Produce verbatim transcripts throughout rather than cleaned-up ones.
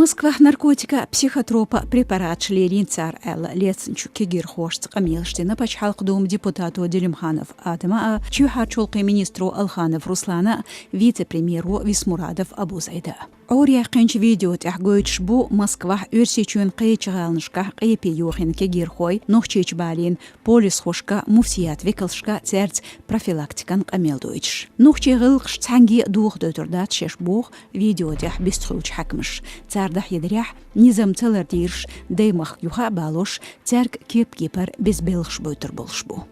Москвахь наркотика, психотропа препараташ лелийна цар аьлла, лецначу кегийрхошца къамелаш дина Пачхьалкхан Думан депутато Делимханов Адама а, чоьхьарчу гӀуллакхийн министро Алханов Руслана а, вице-премьеро Висмурадов Абузайда а. Ӏораяьккхинчу видео тӀехь гойтуш бу Москвахь, Оьрсийчоьнан кхечу гӀаланашкахь къепе йохийна кегийрхой, Нохчийчу балийна полисхошка, муфтият векалшка цаьрца профилактикан къамел дойтуш. Нохчийн гӀиллакхаш цхьаьнгге а дохадойтур дац шаьш, боху видео тӀехь бистхуьлучу хьаькамаша. Цара дахьедарехь, низам ца лардийраш, даймахка юха а балош, цаьрга кеп-кепара беза белхаш бойтур болуш бу.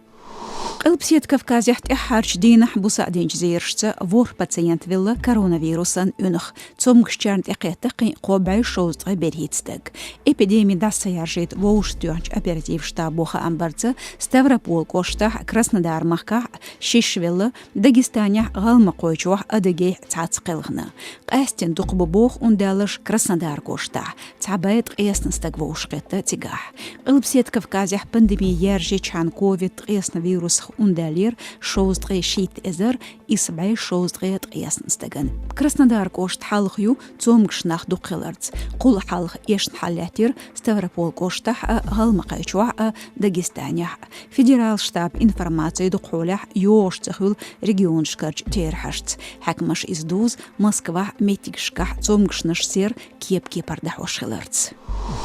Къилбаседа Кавказехь тӀаьххьарчу дийнахь буса а динчу зерашца ворхӀ пациент велла коронавирусан уьнах. Цомгушчарна тӀекхетта кхин кхо бӀе шовзткъе берхӀитта стаг. Эпидеми дӀаса ца яржийта вовшахтоьхначу оперативан штабо хаам барца, Ставрополь кӀоштахь, Краснодар-махкахь шишша велла, Дагестанехь, ГӀалмакхойчохь, Адыгейхь цхьацца кхелхина. Къаьсттина дукха бу боху ундаллаш Краснодар кӀоштахь, цхьа бӀе ткъаесна стаг вовшахкхетта цигахь. Къилбаседа Кавказехь пандеми яржичхьана ковид ткъаесна вирусах ундаьллера шовзткъе шийтта эзар исс бӀе шовзткъе ткъаесна стагана. Краснодар кӀошт хьалха ю цомгуш нах дукха хиларца. Кхул хьалха эшна хьалалаьттира Ставрополь кӀоштахь а, ГӀалмакхойчохь а, Дагестанехь а. Федералан штабан информаци дукхахьолехь йогӀуш ца хуьлу регионашкарчу терахьашца. Хьаькамаша иза дузу Москвахь меттигашкахь цомгушнаш сер кеп-кепара дӀахьош хиларца.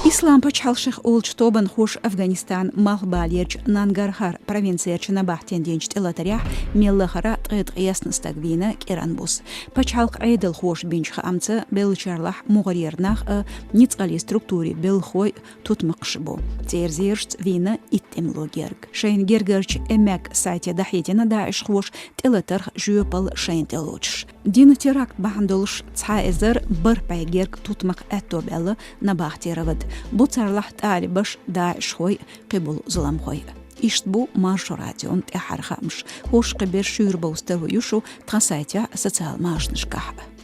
Ислам пачхьалкх шех олучу тобанхоша Афганистанан малхбалерчу Нангархар провинцерчу набахтина динчу тӀелатарехь мел лахара ткъе ткъаесна стаг вийна кӀиран буса. Пачхьалкхан Ӏедалхоша бинчу хаамца, беллачарлахь мухӀарера нах а, ницкъаллин структурийн белхахой а тутмакхаш бу. Церан зерашца вийна итт тӀемало герга. Шайна гергарчу Эммак сайте дӀахьедина ДАИШ-хоша тӀелатарх жоьпалла шайна тӀелоцуш. Дина теракт бахьана долуш цхьа эзар бархӀ бӀе герга тутмакх аьтто баьлла набахтера вада. Бу царлахь тӀалибаш, ДАИШ-хой, кхиболу зуламхой. Иштта бу Маршо радион тӀаьххьара хаамаш. ХӀорш кхиберш шуьйра бовза тару ю шу тхан сайтехь а, социал машанашкахь а.